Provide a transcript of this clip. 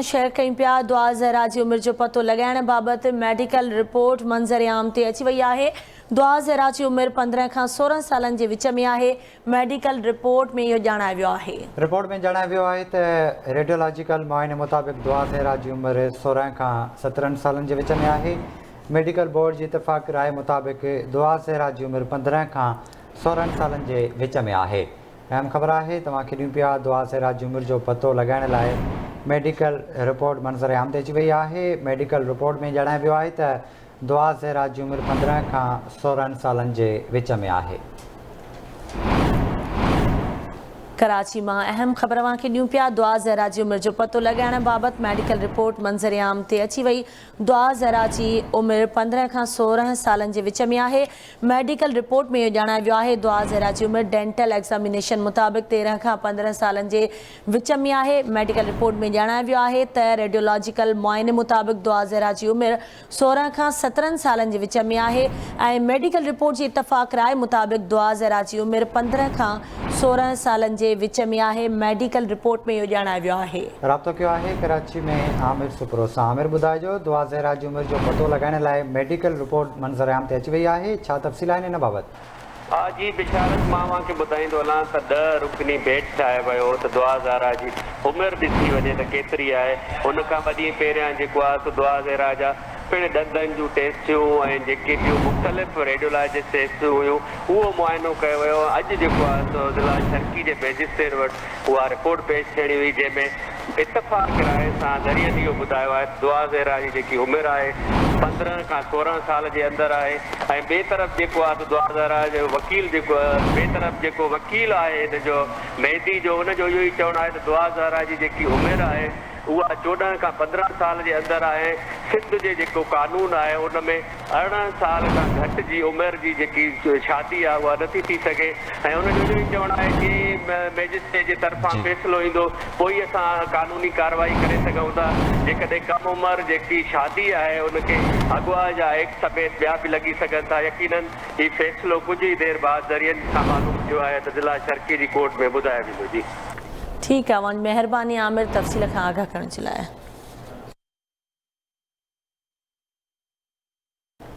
Share ڪيون پيا، دعا زهرا جي عمر جو پتو لڳائڻ بابت ميڊيڪل رپورٽ منظر عام تي اچي وئي آهي، دعا زهرا جي عمر 15 کان 16 سالن جي وچ ۾ آهي، ميڊيڪل رپورٽ ۾ اهو ڄاڻايو ويو آهي. رپورٽ ۾ ڄاڻايو ويو آهي ته ريڊيولاجيڪل معائني مطابق دعا زهرا جي عمر 16 کان 17 سالن جي وچ ۾ آهي، ميڊيڪل بورڊ جي اتفاق راء مطابق دعا زهرا جي عمر 15 کان 16 سالن جي وچ ۾ آهي. اهم خبر آهي توهان کي ڏيون پيا دعا سيراج جي عمر جو پتو لڳائڻ لاء ميڊيڪل رپورٽ منظر عام تي اچي وئي آهي ميڊيڪل رپورٽ ۾ ڄاڻايو ويو آهي ته دعا سيراج جي عمر 15 کان 16 سالن جي وچ ۾ آهي. ڪراچي مان اهم خبر اوهان کي ڏيون پيا دعا زهرا جي عمر جو پتو لڳائڻ بابت ميڊيڪل رپورٽ منظر عام تي اچي وئي دعا زهرا جي عمر 15 کان 16 سالن جي وچ ۾ آهي ميڊيڪل رپورٽ ۾ اهو ڄاڻايو ويو آهي دعا زهرا جي عمر ڊينٽل ايگزامينيشن مطابق 13 کان 15 سالن جي وچ ۾ آهي. ميڊيڪل رپورٽ ۾ ڄاڻايو ويو آهي ته ريڊيولاجيڪل معائني مطابق دعا زهرا جي عمر 16 کان 17 سالن جي وچ ۾ آهي ۽ ميڊيڪل رپورٽ جي اتفاق راء مطابق دعا زهرا جي عمر 15 کان 16 سالن جي وچ ۾ آهي. ميڊيڪل رپورٽ ۾ اهو ڄاڻايو ويو آهي. رابطو ڪيو آهي ڪراچي ۾ عامر سپرو سان عامر ٻڌائجو دعا زهرا جي عمر جو پتو لڳائڻ لاء ميڊيڪل رپورٽ منظر عام تي اچي وئي آهي ڇا تفصيل آهن ان بابت. آء جي بشارت مان اوهان کي ٻڌائيندو هلان ته ڏهه رڪني بينچ ٺاهيو ويو هو ته دعا زهرا جي عمر ڏسي وڃي ته ڪيتري آهي ان کان ٻه ڏينهن پهريان جيڪو آهي سو دعا زهرا جا پڻ ڏندن جون ٽيسٽيون ۽ جيڪي ٻيون مختلف ريڊيولاجسٽ ٽيسٽون هيون اهو معائنو ڪيو ويو ۽ اڄ جيڪو آهي سو ضلع شرقي جي مئجسٽريٽ وٽ اها رپورٽ پيش ٿيڻي هئي جنهن ۾ اتفاق راء سان ذريعن اهو ٻڌايو آهي ته دعا زهرا جي جيڪي عمر آهي 15 کان 16 سال جي اندر آهي ۽ ٻئي طرف جيڪو آهي سو دعا زهرا جو وڪيل جيڪو ٻئي طرف جيڪو وڪيل آهي هن جو مهدي جو ان جو اهو ئي چوڻ آهي ته دعا زهرا جي جيڪي عمر آهي اها 14 کان 15 سال جي اندر آهي، سنڌ جي جيڪو قانون آهي ان ۾ 18 سال کان گهٽ جي عمر جي جيڪي شادي آهي اها نٿي ٿي سگهي ۽ ان جو اهو ئي چوڻ آهي جيئن ئي مئجسٽريٽ جي طرفان فيصلو ايندو پوء ئي اسان قانوني ڪارروائي ڪري سگهون ٿا، جيڪڏهن ڪم عمر جيڪي شادي آهي ان کي اغوا جا ايڪٽ سميت ٻيا به لڳي سگهن ٿا، يقينن هي فيصلو ڪجهه ئي دير بعد ذريعن کان معلوم ٿيو آهي ته ضلع شرقي جي ڪورٽ ۾ ٻڌايو ويندو جي. ٺيڪ آ اوهان جي مهرباني عامر تفصيل کان آگاهه ڪرڻ جي لاء.